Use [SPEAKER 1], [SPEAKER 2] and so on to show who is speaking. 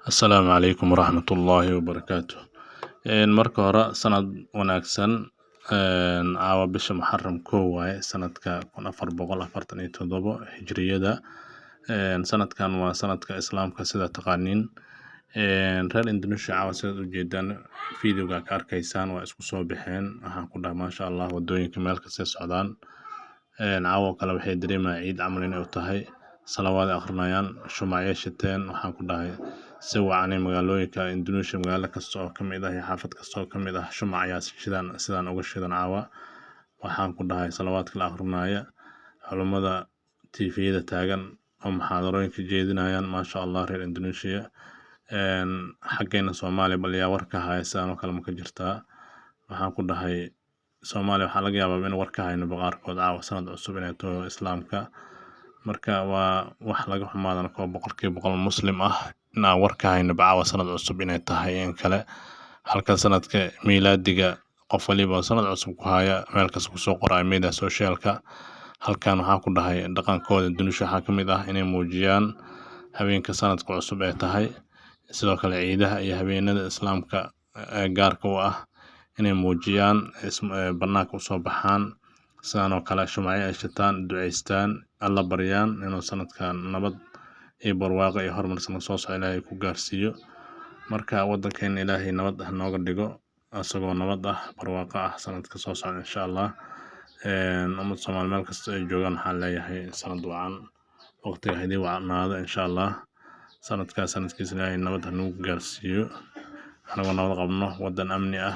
[SPEAKER 1] Asalaamu calaykum waraxmatullaahi wabarakaatu. Marka hore, sanad wanaagsan. Caawa bisha Muxaram 1 waaye, sanadka 1447 Hijriyada. Sanadkan waa sanadka Islaamka, sida taqaaniin. Reer Indonesia caawa, sidaad ujeedaan, videoga ka arkaysaan, waa isku soo baxeen. Waxaan ku dhahay, maasha Allah, wadooyinka meel kastay socdaan. Caawa kale waxay dareemayaan ciid camal inay u tahay. Salawaad ay akhrinayaan, shumacyo shiteen. Waxaan ku dhahay, si wacanay magaalooyinka Indonesia, magaalo kasta oo ka mid ah iyo xaafad kasta oo ka mid ah, shumac ayaa shidan, sidaan uga shidan caawa. Waxaan ku dhahay, salawaadka la akhrinaya, culummada TV-yada taagan oo muxaadarooyinka jeedinayaan, maasha Allah, reer Indonesia. Xaggeena Soomaaliya bal yaa war ka haya? Sidaan oo kale ma ka jirtaa? Waxaan ku dhahay, Soomaaliya waxaa laga yaabaa in war ka hayno qaarkood caawa sanad cusub inay taho Islaamka. Marka waa wax laga xumaadana, koo 100% Muslim ah in aan war ka hayno caawa sanad cusub inay tahay in kale, halka sanadka miilaadiga qof waliba sanad cusub ku haya, meel kasta kusoo qoraya media socialka. Halkan waxaan ku dhahay, dhaqankooda Indonesia waxaa ka mid ah inay muujiyaan habeenka sanadka cusub ee tahay, sidoo kale ciidaha iyo habeenada Islaamka ee gaarka u ah inay muujiyaan, banaanka usoo baxaan, sidaan oo kale shumacyo ay shitaan, duceystaan, Alla baryaan inuu sanadkan nabad iyo barwaaqo iyo horumar sanad soo socda Ilaahay ku gaarsiiyo. Marka wadankeena Ilaahay nabad ah nooga dhigo, asagoo nabad ah, barwaaqo ah sanadka soo socda, insha Allah. Ummad Soomaali meel kasta ay joogaan waxaan leeyahay sanad wacan, waqtiga ha idiin wacnaado, insha Allah. Sanadkaas sanadkiisa Ilaahay nabad ha nagu gaarsiiyo, anagoo nabad qabno, wadan amni ah.